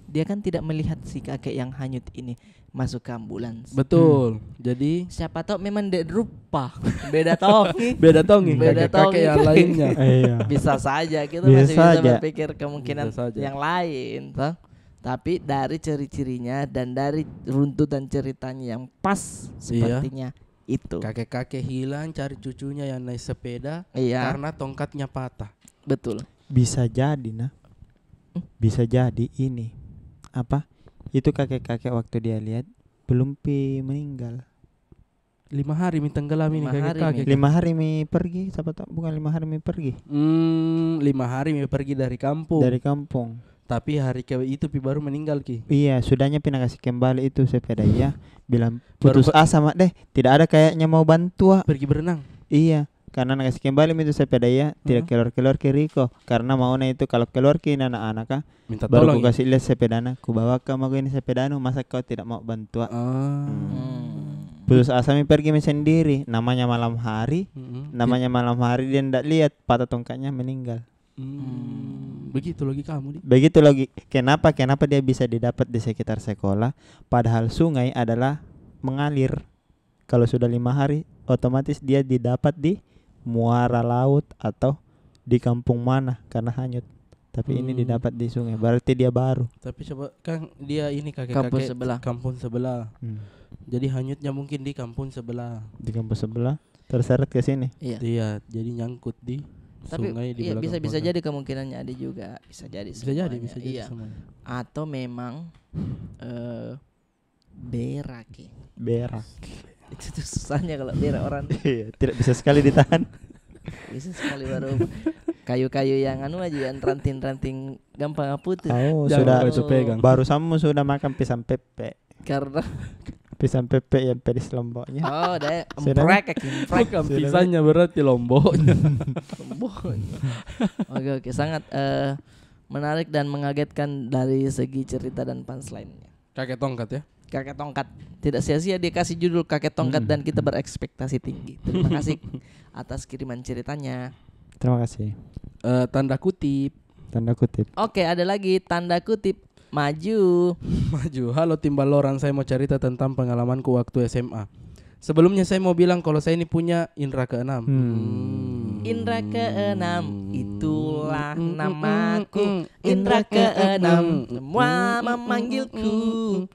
Dia kan tidak melihat si kakek yang hanyut ini masuk ke ambulans. Betul. Jadi siapa tahu memang dek rupa. Beda tongi. Beda tongi. Beda kakek-kakek tongi. Yang lainnya. Iya. Bisa saja, kita masih bisa berpikir kemungkinan yang lain, toh. Tapi dari ciri-cirinya dan dari runtutan ceritanya yang pas, sepertinya itu. Kakek-kakek hilang, cari cucunya yang naik sepeda karena tongkatnya patah. Betul. Bisa jadi, nah. Bisa jadi ini, apa, itu kakek-kakek waktu dia lihat belum pi meninggal. Lima hari mi tenggelam ini kakek-kakek. Lima hari mi pergi, siapa tahu bukan lima hari mi pergi. Hmm, lima hari mi pergi dari kampung. Dari kampung. Tapi hari ke itu pi baru meninggal ki. Iya, sudahnya pi na kasih kembali itu sepeda, iya. Bilang putus asa mak deh, tidak ada kayaknya mau bantu, ah. Pergi berenang. Iya, karena na kasih kembali mi itu sepeda, iya, tidak keluar-keluar ki riko. Karena mau na itu kalau keluar ki anak-anak, ah. Minta tolong. Baru ku kasih lihat sepedana, ku bawa ka mako ini sepedanu, masa kau tidak mau bantu, ah? Putus asa mi pergi mi sendiri, namanya malam hari, namanya malam hari dia ndak lihat, patah tongkatnya, meninggal. Hmm. Begitu logikamu, Di. Begitu logi-, kenapa, kenapa dia bisa didapat di sekitar sekolah, padahal sungai adalah mengalir. Kalau sudah lima hari, otomatis dia didapat di muara laut atau di kampung mana, karena hanyut. Tapi ini didapat di sungai, berarti dia baru. Tapi coba, kan dia ini kakek-kakek kampung sebelah. Kampung sebelah. Hmm. Jadi hanyutnya mungkin di kampung sebelah. Di kampung sebelah, terseret ke sini. Iya. Iya, jadi nyangkut di sungai, di belakang pagar. Tapi, iya, bisa, bisa jadi kemungkinannya ada juga. Bisa jadi semuanya. Bisa jadi, bisa jadi semuanya. Atau memang, eh, berak, ya. Berak. Itu tuh susahnya kalau berak orang. Iya, tidak bisa sekali ditahan. Bisa sekali baru kayu-kayu yang anu aja, yang ranting-ranting gampang putus. Oh, sudah, baru sama sudah makan pisang pepe. Karena pisang pepe yang pedis lomboknya. Oh, deh, emprek, emprek. Bukan pisangnya, berarti lomboknya. Lomboknya. Oke, oke, sangat, eh, menarik dan mengagetkan dari segi cerita dan punchline-nya. Kakek tongkat, ya? Kakek tongkat. Tidak sia-sia dia kasih judul kakek tongkat dan kita berekspektasi tinggi. Terima kasih atas kiriman ceritanya. Terima kasih. Eh, tanda kutip. Tanda kutip. Oke, ada lagi tanda kutip. Maju. Maju. Halo, Tim Ballorang, saya mau cerita tentang pengalamanku waktu S M A. Sebelumnya saya mau bilang kalau saya ini punya indra keenam. Hmm. Indra keenam, itulah namaku. Indra keenam, semua memanggilku.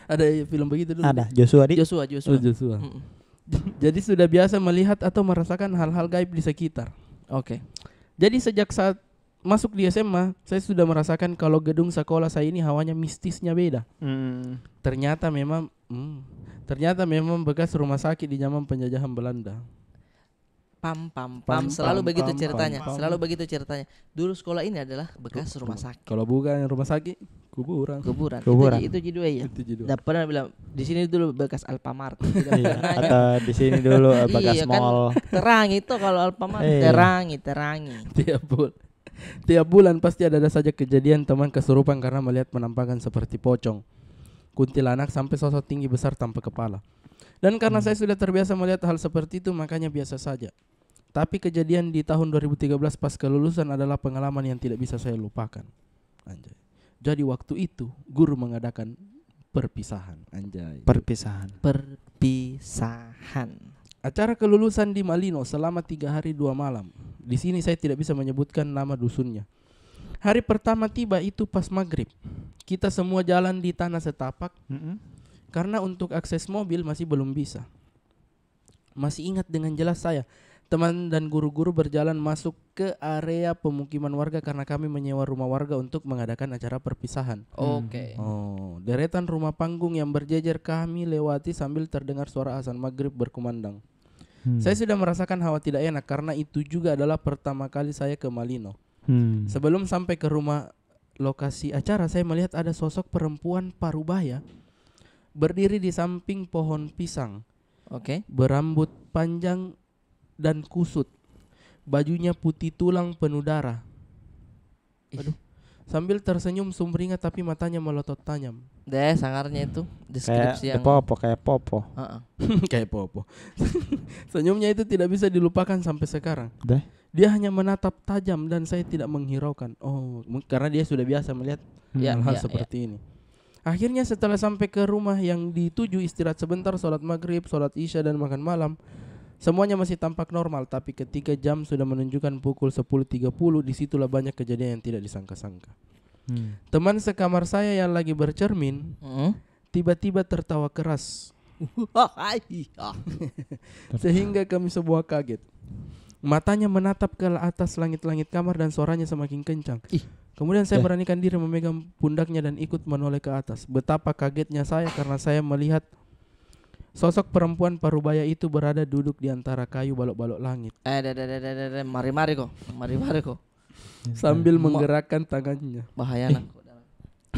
Ada film begitu dulu. Ada, Joshua, Di. Joshua, Joshua. Oh, Joshua. Mm-mm. Jadi sudah biasa melihat atau merasakan hal-hal gaib di sekitar. Oke. Jadi sejak saat masuk di S M A, saya sudah merasakan kalau gedung sekolah saya ini hawanya mistisnya beda. Hmm. Ternyata memang, hmm, ternyata memang bekas rumah sakit di zaman penjajahan Belanda. Pam, pam, pam. Selalu begitu ceritanya. Selalu begitu ceritanya. Dulu sekolah ini adalah bekas rumah sakit. Kalau bukan rumah sakit, kuburan. Kuburan. Kuburan. Itu ji, itu ji dua, ya. Itu ji dua. Ndak pernah bilang, "Di sini dulu bekas Alfamart." Tidak pernah. Atau di sini dulu, eh, bekas mall. Iya, kan terang itu kalau Alfamart. Iya. Terangi, terangi. Tiap bul-, tiap bulan pasti ada, ada saja kejadian teman kesurupan karena melihat penampakan seperti pocong, kuntilanak, sampai sosok tinggi besar tanpa kepala. Dan karena saya sudah terbiasa melihat hal seperti itu, makanya biasa saja. Tapi kejadian di tahun dua ribu tiga belas pas kelulusan adalah pengalaman yang tidak bisa saya lupakan. Anjay. Jadi waktu itu guru mengadakan perpisahan. Anjay. Perpisahan. Per- perpisahan. Acara kelulusan di Malino selama tiga hari dua malam. Di sini saya tidak bisa menyebutkan nama dusunnya. Hari pertama tiba itu pas maghrib. Kita semua jalan di tanah setapak. Mm-mm. Karena untuk akses mobil masih belum bisa. Masih ingat dengan jelas saya. Teman dan guru-guru berjalan masuk ke area pemukiman warga karena kami menyewa rumah warga untuk mengadakan acara perpisahan. Oke. Oh, deretan rumah panggung yang berjejer kami lewati sambil terdengar suara azan maghrib berkumandang. Hmm. Saya sudah merasakan hawa tidak enak karena itu juga adalah pertama kali saya ke Malino. Hmm. Sebelum sampai ke rumah lokasi acara, saya melihat ada sosok perempuan parubaya berdiri di samping pohon pisang. Oke. Berambut panjang dan kusut. Bajunya putih tulang penuh darah. Ih. Aduh. Sambil tersenyum sumringah tapi matanya melotot tajam. Deh, sangarnya itu. Kayak deskripsi yang popo, kayak popo. Heeh. Kayak popo. Senyumnya itu tidak bisa dilupakan sampai sekarang. Deh. Dia hanya menatap tajam dan saya tidak menghiraukan. Oh, mung-, karena dia sudah biasa melihat hal-hal seperti ini. Ya, ya. Akhirnya setelah sampai ke rumah yang dituju, istirahat sebentar, sholat maghrib, sholat isya, dan makan malam, semuanya masih tampak normal. Tapi ketika jam sudah menunjukkan pukul sepuluh tiga puluh, disitulah banyak kejadian yang tidak disangka-sangka. Hmm. Teman sekamar saya yang lagi bercermin, hmm, tiba-tiba tertawa keras. Sehingga kami semua kaget. Matanya menatap ke atas langit-langit kamar dan suaranya semakin kencang. Ih. Kemudian saya beranikan diri memegang pundaknya dan ikut menoleh ke atas. Betapa kagetnya saya karena saya melihat sosok perempuan parubaya itu berada duduk di antara kayu balok-balok langit. Eh, deh, deh, deh, deh, deh, deh. Mari, mari ko. Mari, mari ko. Sambil menggerakkan tangannya. Bahaya, nak.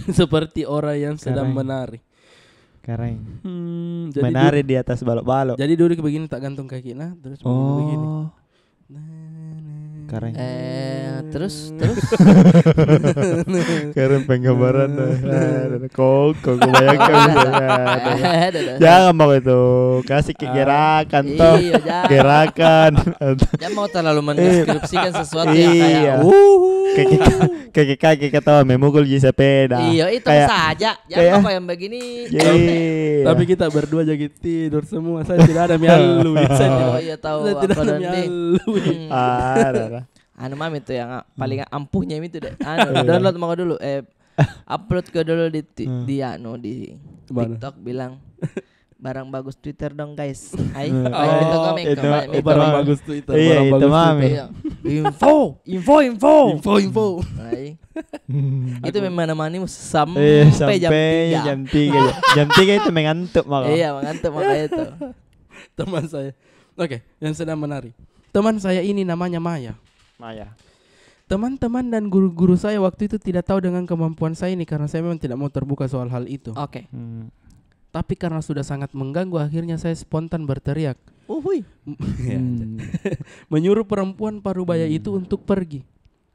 Seperti orang yang sedang menari. Keren. Hmm, jadi menari di atas balok-balok. Jadi duduk begini, tak gantung kaki, nah, terus begini, begini. Oh. Keren. Eh, terus, terus? Keren penggambaran tuh. Nah, nah, nah. Kok, kok, kebayangkan gitu. Nah, nah. Eh, dah, dah. Jangan mau itu. Kasih ke gerakan toh. Iya, jangan. Gerakan. Jangan mau terlalu mendeskripsikan sesuatu yang kayak, uh. Kayak, kayak, kayak ketawa memukul ji sepeda. Iya, itu saja. Jangan apa yang begini. Tapi kita berdua jadi tidur semua. Saya tidak ada mialu. Oh, iya, tahu. Saya tidak ada mialu. Hmm. Ah, ada, ada. Anu mami tuh yang, ah, paling ampuhnya itu deh. Anu, download mau dulu. Eh, upload ke dulu di ti-, di anu, di TikTok bilang, "Barang bagus Twitter dong, guys." Ai, itu komen, itu komen. Oh, barang bagus Twitter, iya, barang bagus Twitter. Iya. Info, info, info. Info, info. Ai. Itu memang menemani sampai jam tiga. Jam tiga, jam tiga itu mengantuk maka. Iya, mengantuk maka itu. Teman saya. Oke, yang sedang menari. Teman saya ini namanya Maya. Maya. Teman-teman dan guru-guru saya waktu itu tidak tahu dengan kemampuan saya ini karena saya memang tidak mau terbuka soal hal itu. Oke. Hmm. Tapi karena sudah sangat mengganggu, akhirnya saya spontan berteriak. Uhui. Ya, menyuruh perempuan parubaya itu untuk pergi.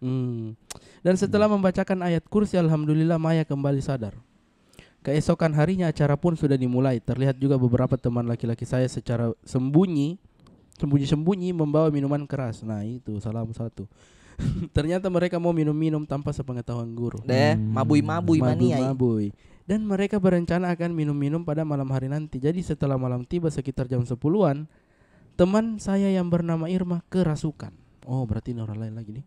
Hmm. Dan setelah membacakan ayat kursi, alhamdulillah, Maya kembali sadar. Keesokan harinya, acara pun sudah dimulai. Terlihat juga beberapa teman laki-laki saya secara sembunyi, sembunyi-sembunyi membawa minuman keras. Nah, itu salah satu. Ternyata mereka mau minum-minum tanpa sepengetahuan guru. Deh, mabui-mabui mania. Mabui-mabui. Dan mereka berencana akan minum-minum pada malam hari nanti. Jadi, setelah malam tiba sekitar jam sepuluhan, teman saya yang bernama Irma kerasukan. Oh, berarti ini orang lain lagi nih.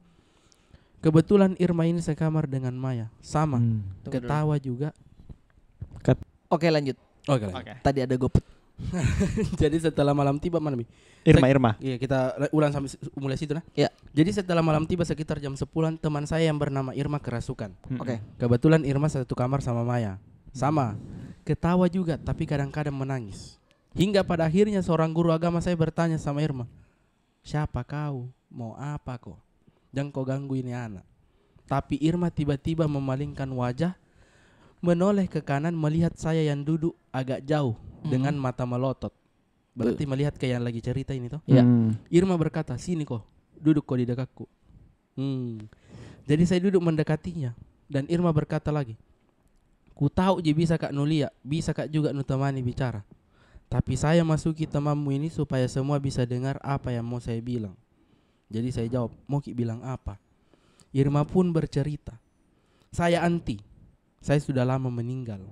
Kebetulan Irma ini sekamar dengan Maya. Sama. Hmm. Ketawa juga. Oke, lanjut. Oke, lanjut. Oke. Tadi ada GoPut. Jadi setelah malam tiba, mana, Mi? Irma, Irma. Iya, kita ulang sampai mulai situ, nah. Iya. Jadi setelah malam tiba sekitar jam sepuluhan, teman saya yang bernama Irma kerasukan. Hmm. Oke. Kebetulan Irma satu kamar sama Maya. Sama. Ketawa juga, tapi kadang-kadang menangis. Hingga pada akhirnya seorang guru agama saya bertanya sama Irma, "Siapa kau? Mau apa ko? Jangan ko ganggu ini anak." Tapi Irma tiba-tiba memalingkan wajah, menoleh ke kanan melihat saya yang duduk agak jauh dengan mata melotot. Berarti melihat ke yang lagi cerita ini toh. Iya. Hmm. Irma berkata, "Sini ko, duduk ko di dekatku." Hmm. Jadi saya duduk mendekatinya dan Irma berkata lagi, "Ku tahu ji bisa kak nu lia, bisa kak juga nu temani bicara. Tapi saya masuki temanmu ini supaya semua bisa dengar apa yang mau saya bilang." Jadi saya jawab, "Mau ki bilang apa?" Irma pun bercerita, "Saya anti. Saya sudah lama meninggal.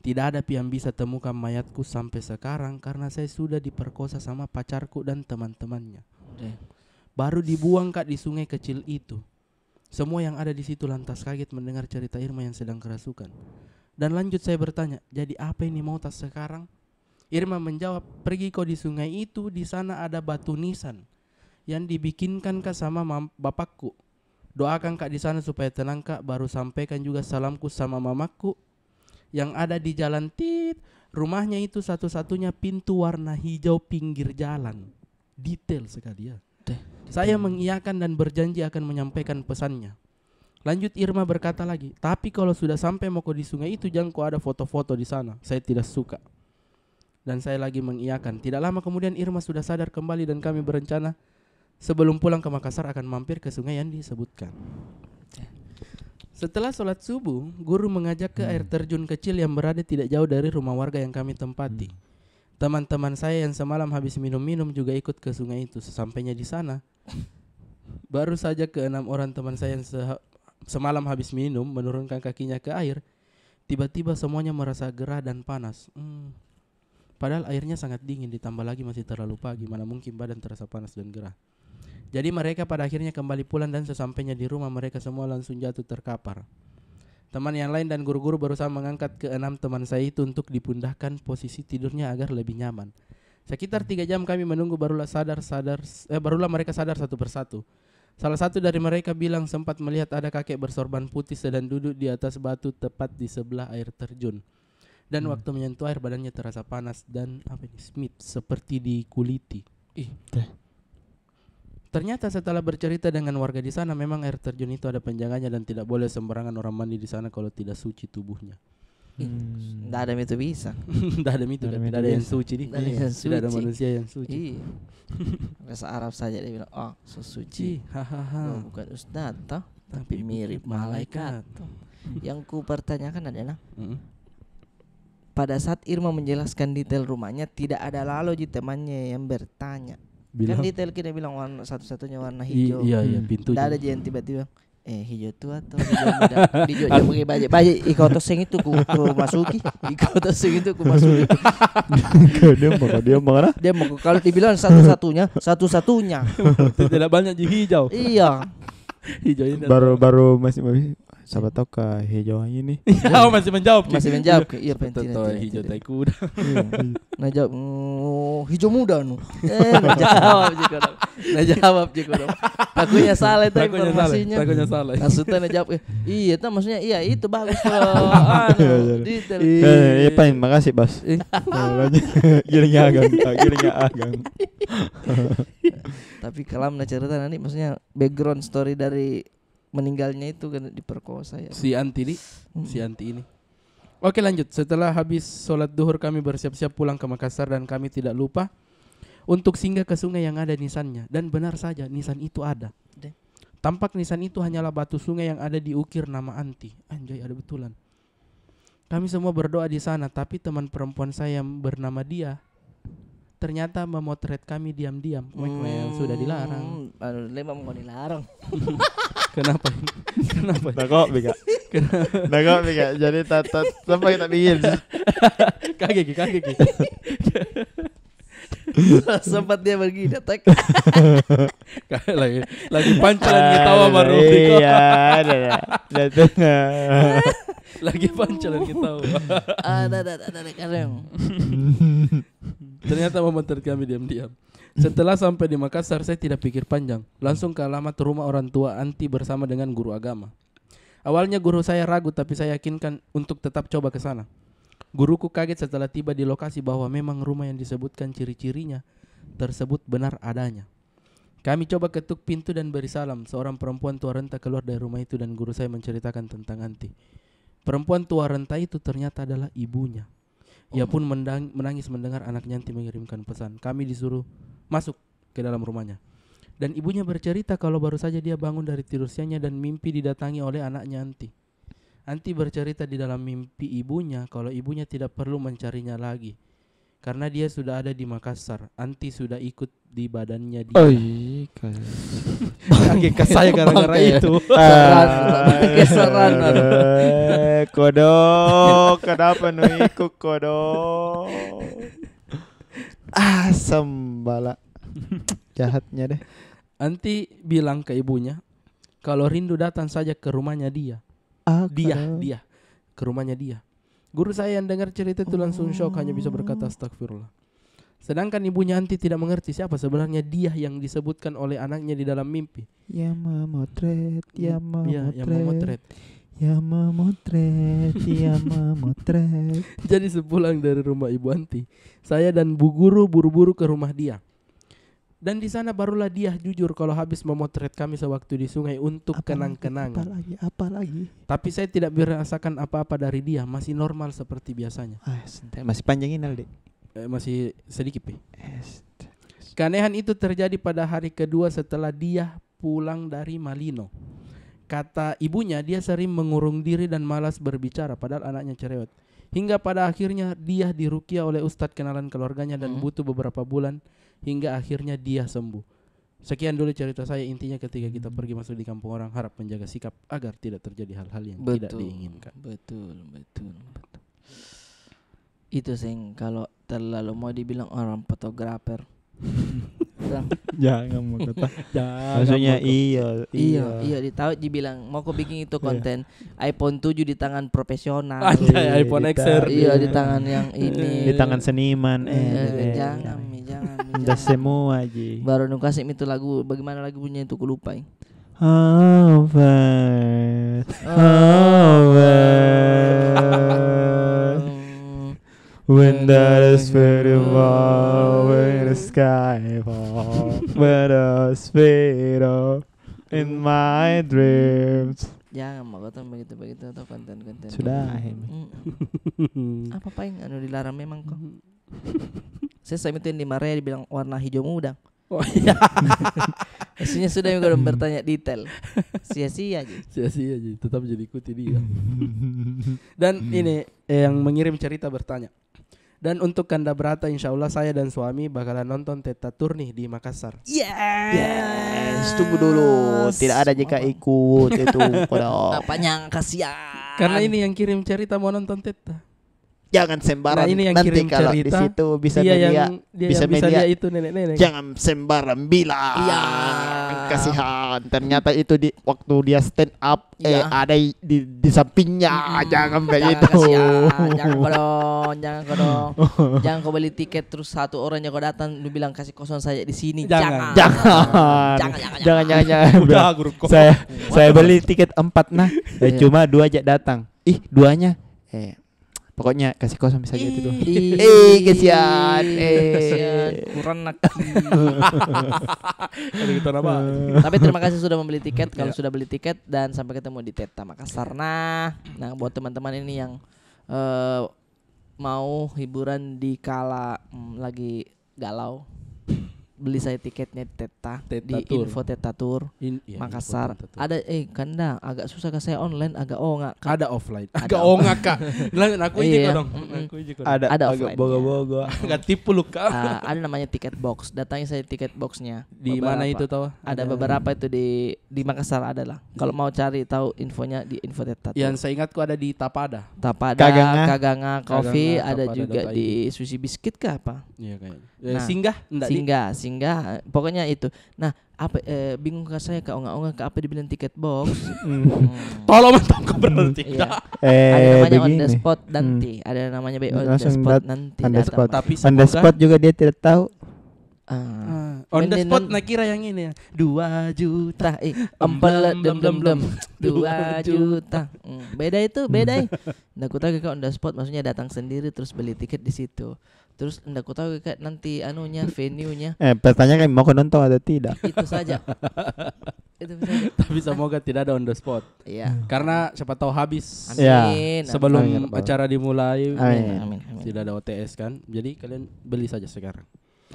Tidak ada pi yang bisa temukan mayatku sampai sekarang karena saya sudah diperkosa sama pacarku dan teman-temannya. Baru dibuang ka di sungai kecil itu. Semua yang ada di situ lantas kaget mendengar cerita Irma yang sedang kerasukan. Dan lanjut saya bertanya, "Jadi apa ini mau tas sekarang?" Irma menjawab, "Pergi ko di sungai itu, di sana ada batu nisan yang dibikinkan ka sama mam-, bapakku. Doakan ka di sana supaya tenang ka, baru sampaikan juga salamku sama mamaku yang ada di jalan tit. Rumahnya itu satu-satunya pintu warna hijau pinggir jalan." Detail sekali ya. Saya mengiyakan dan berjanji akan menyampaikan pesannya. Lanjut Irma berkata lagi, "Tapi kalau sudah sampai moko di sungai itu, jangan ko ada foto-foto di sana. Saya tidak suka." Dan saya lagi mengiyakan. Tidak lama kemudian Irma sudah sadar kembali dan kami berencana sebelum pulang ke Makassar akan mampir ke sungai yang disebutkan. Setelah sholat subuh, guru mengajak ke air terjun kecil yang berada tidak jauh dari rumah warga yang kami tempati. Teman-teman saya yang semalam habis minum-minum juga ikut ke sungai itu. Sesampainya di sana, baru saja keenam orang teman saya yang seha-, semalam habis minum menurunkan kakinya ke air, tiba-tiba semuanya merasa gerah dan panas. Hmm. Padahal airnya sangat dingin, ditambah lagi masih terlalu pagi, mana mungkin badan terasa panas dan gerah. Jadi mereka pada akhirnya kembali pulang dan sesampainya di rumah, mereka semua langsung jatuh terkapar. Teman yang lain dan guru-guru berusaha mengangkat keenam teman saya itu untuk dipindahkan posisi tidurnya agar lebih nyaman. Sekitar tiga jam kami menunggu, barulah sadar, sadar, eh, barulah mereka sadar satu persatu. Salah satu dari mereka bilang sempat melihat ada kakek bersorban putih sedang duduk di atas batu tepat di sebelah air terjun. Dan waktu menyentuh air, badannya terasa panas dan, apa ini, smit, seperti dikuliti. Ih. Ternyata setelah bercerita dengan warga di sana, memang air terjun itu ada penjaganya dan tidak boleh sembarangan orang mandi di sana kalau tidak suci tubuhnya. Ih, ndak ada itu bisa. Ndak ada itu, tidak ada yang suci di. Tidak ada manusia yang suci. Iya. Bahasa Arab saja dia bilang, "Oh, so suci." Hahaha. Oh, bukan ustaz, toh. Tapi mirip malaikat. Yang ku pertanyakan adalah, pada saat Irma menjelaskan detail rumahnya, tidak ada lalo ji temannya yang bertanya. Kan detail kita bilang warna, satu-satunya warna hijau. Iya, iya, pintu. Tidak ada ji yang tiba-tiba, "Eh, hijau tua atau hijau muda?" Di jo, jo, pakai baju, baju iko toseng itu ku, ku masuki. Iko toseng itu ku masuki. Dia mau, dia mau mana? Dia mau, kalau dibilang satu-satunya, satu-satunya. Tidak banyak ji hijau. Iya. Hijau ini baru, baru masih, masih, siapa tahu ke hijau ini. Masih menjawab. Masih menjawab ke, iya, penting, hijau tai kuda. Nah, jawab, "Oh, hijau muda, nu." Eh, nah, jawab ji kodong. Nah, jawab ji kodong. Takutnya salah itu informasinya. Takutnya salah. Maksudnya, nah, jawab, "Eh, iya, itu maksudnya, iya, itu bagus, bro." Anu, detail. Eh, iya, paling makasih, Bas. Gilingnya agang, gilingnya agang. Tapi kalau nak cerita nanti, maksudnya, background story dari meninggalnya itu kan diperkosa ya. Si Anti di, si Anti ini. Oke, lanjut. Setelah habis sholat duhur, kami bersiap-siap pulang ke Makassar dan kami tidak lupa untuk singgah ke sungai yang ada nisannya. Dan benar saja, nisan itu ada. Tampak nisan itu hanyalah batu sungai yang ada diukir nama Anti. Anjay, ada betulan. Kami semua berdoa di sana, tapi teman perempuan saya yang bernama Dia ternyata memotret kami diam-diam. Wek, wek, sudah dilarang. Anu, memang mau dilarang. Kenapa? Kenapa? Takut, Bika. Takut, Bika. Jadi, tak, tak, sampai tak bikin. Kaget ki, kaget ki. Sempat dia pergi, datang. Lagi, lagi pancalan ketawa baru. Iya, ada, ada. Lagi pancalan ketawa. Ada, ada, ada, ada, kadang. Ternyata memotret kami diam-diam. Setelah sampai di Makassar, saya tidak pikir panjang. Langsung ke alamat rumah orang tua Anti bersama dengan guru agama. Awalnya guru saya ragu, tapi saya yakinkan untuk tetap coba ke sana. Guruku kaget setelah tiba di lokasi bahwa memang rumah yang disebutkan ciri-cirinya tersebut benar adanya. Kami coba ketuk pintu dan beri salam. Seorang perempuan tua renta keluar dari rumah itu dan guru saya menceritakan tentang Anti. Perempuan tua renta itu ternyata adalah ibunya. Ia pun mendang-, menangis mendengar anaknya Anti mengirimkan pesan. Kami disuruh masuk ke dalam rumahnya. Dan ibunya bercerita kalau baru saja dia bangun dari tidur siangnya dan mimpi didatangi oleh anaknya Anti. Anti bercerita di dalam mimpi ibunya kalau ibunya tidak perlu mencarinya lagi karena dia sudah ada di Makassar. Anti sudah ikut di badannya Dia. Oi, kaget saya gara-gara itu. Keseran, keseran, aduh. Eh, kodok, kenapa nu ikut kodok? Ah, sembala. Jahatnya deh. Anti bilang ke ibunya, kalau rindu datang saja ke rumahnya dia. Ah, dia, dia. Ke rumahnya dia. Guru saya yang dengar cerita itu langsung syok, hanya bisa berkata, "Astagfirullah." Sedangkan ibunya Anti tidak mengerti siapa sebenarnya dia yang disebutkan oleh anaknya di dalam mimpi. Yang memotret, yang memotret. Yang memotret, yang memotret. Jadi sepulang dari rumah ibu Anti, saya dan bu guru buru-buru ke rumah dia. Dan di sana barulah dia jujur kalau habis memotret kami sewaktu di sungai untuk kenang-kenangan. Apa lagi? Apa lagi? Tapi saya tidak merasakan apa-apa dari dia, masih normal seperti biasanya. Ah, santai. Masih panjang ini, Aldi. Eh, masih sedikit, Pi. Keanehan itu terjadi pada hari kedua setelah dia pulang dari Malino. Kata ibunya, dia sering mengurung diri dan malas berbicara, padahal anaknya cerewet. Hingga pada akhirnya dia diruqyah oleh ustadz kenalan keluarganya dan butuh beberapa bulan hingga akhirnya dia sembuh. Sekian dulu cerita saya, intinya ketika kita pergi masuk di kampung orang, harap menjaga sikap agar tidak terjadi hal-hal yang tidak diinginkan. Betul, betul, betul. Itu seng, kalau terlalu mau dibilang orang fotografer. Jangan mau kata. Maksudnya, iya, iya, iya, ditahu ji bilang, mau ko bikin itu konten, iPhone tujuh di tangan profesional. Anjay, iPhone X R. Iya, di tangan yang ini. Di tangan seniman. Eh, jangan mi, jangan mi, jangan. Semua ji. Baru nu kasih mi itu lagu, bagaimana lagu bunyi itu, ku lupa, eh. Over. Over. When that is beautiful, when the sky fall, when the speed of in my dreams. Jangan mau kata begitu-begitu atau konten-konten. Sudah, ini. Apa paling anu dilarang memang kok? Saya sama itu yang di Marea dibilang warna hijau muda. Oh, iya. Maksudnya sudah juga bertanya detail. Sia-sia aja. Sia-sia aja, tetap jadi ikuti dia. Dan ini, eh, yang mengirim cerita bertanya. Dan untuk Kanda Brata, insya Allah saya dan suami bakalan nonton Tetta Tour nih di Makassar. Yes. Yes, tunggu dulu. Tidak ada jika ikut itu, kodok. Apanya, kasihan. Karena ini yang kirim cerita mau nonton Tetta. Jangan sembarang. Nah, ini yang nanti kirim kalau cerita, di situ bisa dia melihat, yang, dia bisa yang bisa melihat itu nenek-nenek. Jangan sembarang bilang. Iya. Kasihan. Ternyata itu di waktu dia stand up, eh, ada di, di sampingnya. Jangan begitu. Jangan, kasihan. Jangan kodong, jangan kodong. Jangan kau beli tiket terus satu orang yang kau datang, lu bilang kasih kosong saja di sini. Jangan. Jangan. Jangan, jangan, jangan. Jangan, jangan, jangan. Udah, guru kau. Saya, saya beli tiket empat nah. Eh, cuma dua aja datang. Ih, duanya. Eh, Pokoknya kasih kosong bisa gitu tuh. Ih, kesian. Eh, kesian. Kurang nak. Ada gitu apa? Tapi terima kasih sudah membeli tiket. Kalau sudah beli tiket, dan sampai ketemu di Tetta Makassar. Nah, nah, buat teman-teman ini yang, eh, mau hiburan di kala, mm, lagi galau, beli saya tiketnya Tetta di Info Tetta Tour Makassar. Ada, eh, Kanda, agak susah kah saya online, agak ongak kah? Ada offline. Agak ongak kah? Aku iji kodong. Ada offline. Agak boga-boga. Agak tipu lu kah? Ah, ada namanya tiket box. Datangi saya tiket boxnya. Di mana itu tahu? Ada beberapa itu di, di Makassar ada lah. Kalau mau cari tahu infonya di Info Tetta Tour. Yang saya ingatku ada di Tapada. Tapada, Kaganga. Kaganga Coffee, ada juga di Sushi Biscuit kah apa? Iya, kayaknya. Eh, nah, Singgah, ndak di Singgah, Singgah. Pokoknya itu. Nah, apa, eh, bingung kah saya, kah ongak-ongak kah apa dibilang tiket box? Tolong mentong kau berarti. Iya. Ada namanya on the spot nanti. Ada namanya on the spot nanti. Tapi on the spot juga dia tidak tahu. Ah. On the spot, nah, kira yang ini ya. Dua juta. Tah, eh, empel dem dem dem. Dua juta. Hmm, beda itu, beda. Nah, ku tahu kau on the spot, maksudnya datang sendiri terus beli tiket di situ. Terus ndak ku tahu kak nanti anunya, venue-nya. Eh, pertanyaan kan mau kau nonton atau tidak? Itu saja. Itu saja. Tapi semoga tidak ada on the spot. Iya. Karena siapa tahu habis. Amin. Sebelum acara dimulai. Amin. Amin. Tidak ada O T S kan. Jadi kalian beli saja sekarang.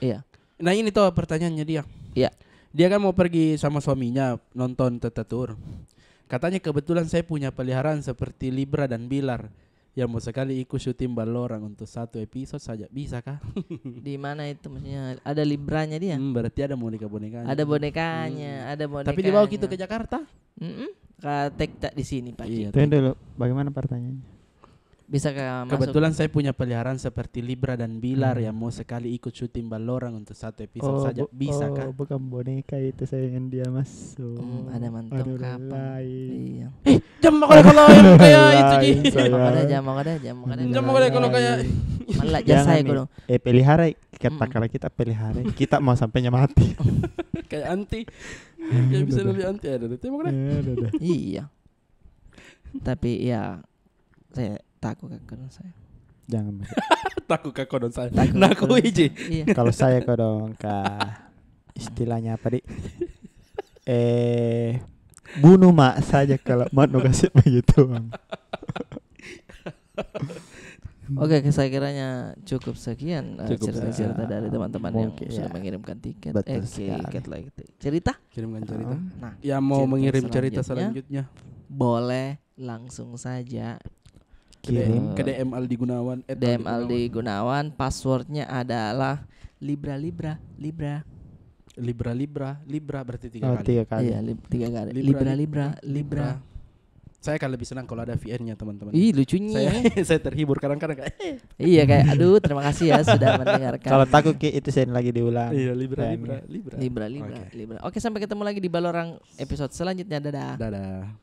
Iya. Nah, ini tuh pertanyaannya dia. Iya. Dia kan mau pergi sama suaminya nonton Tetta Tour. Katanya kebetulan saya punya peliharaan seperti Libra dan Bilar. Ya, mau sekali ikut syuting Ballorang untuk satu episode saja. Bisa kah? Di mana itu maksudnya? Ada Libranya dia? Hmm, berarti ada boneka-bonekanya. Ada bonekanya, ada bonekanya. Tapi dibawa kita ke Jakarta? Mm-mm. ka tag tak di sini, Pak. Iya, tunggu dulu, bagaimana pertanyaannya? Bisa ka masuk? Kebetulan saya punya peliharaan seperti Libra dan Bilar yang mau sekali ikut syuting Ballorang untuk satu episode saja. Bisa kah? Oh, bukan boneka itu saya yang dia masuk. Hmm, ada mantap kapang. Iya. Eh, jam aku deh kalau yang kayak itu, Ji. Jam aku deh, jam aku deh, jam aku deh. Jam aku deh kalau kayak. Malah jasa aku dong. Eh, pelihara, kata kalau kita pelihara, kita mau sampainya mati. Kayak anti. Kayak bisa lebih anti ada deh. Tembak deh. Iya. Tapi ya, saya takut ka kodong saya. Jangan. Takut ka kodong saya. Nah, kodong saya. Iya. Kalau saya kodong ka, istilahnya apa, Dik? Eh, bunuh mak saja kalau mau nu kasih begitu. Oke, saya kiranya cukup sekian, eh, cerita-cerita dari teman-teman yang sudah mengirimkan tiket. Betul sekali. Cerita? Kirimkan cerita. Nah, yang mau mengirim cerita selanjutnya boleh langsung saja kirim ke D M Aldi Gunawan, at D M Aldi Gunawan. Passwordnya adalah Libra, Libra, Libra. Libra, Libra, Libra, berarti tiga kali. Oh, tiga kali. Iya, tiga kali. Libra, Libra, Libra. Saya akan lebih senang kalau ada V N-nya, teman-teman. Ih, lucunya. Saya terhibur kadang-kadang kayak, eh. Iya, kayak, "Aduh, terima kasih ya sudah mendengarkan." Kalau takut ki, itu saya lagi diulang. Iya, Libra, Libra, Libra. Libra, Libra, Libra. Oke, sampai ketemu lagi di Ballorang episode selanjutnya. Dadah. Dadah.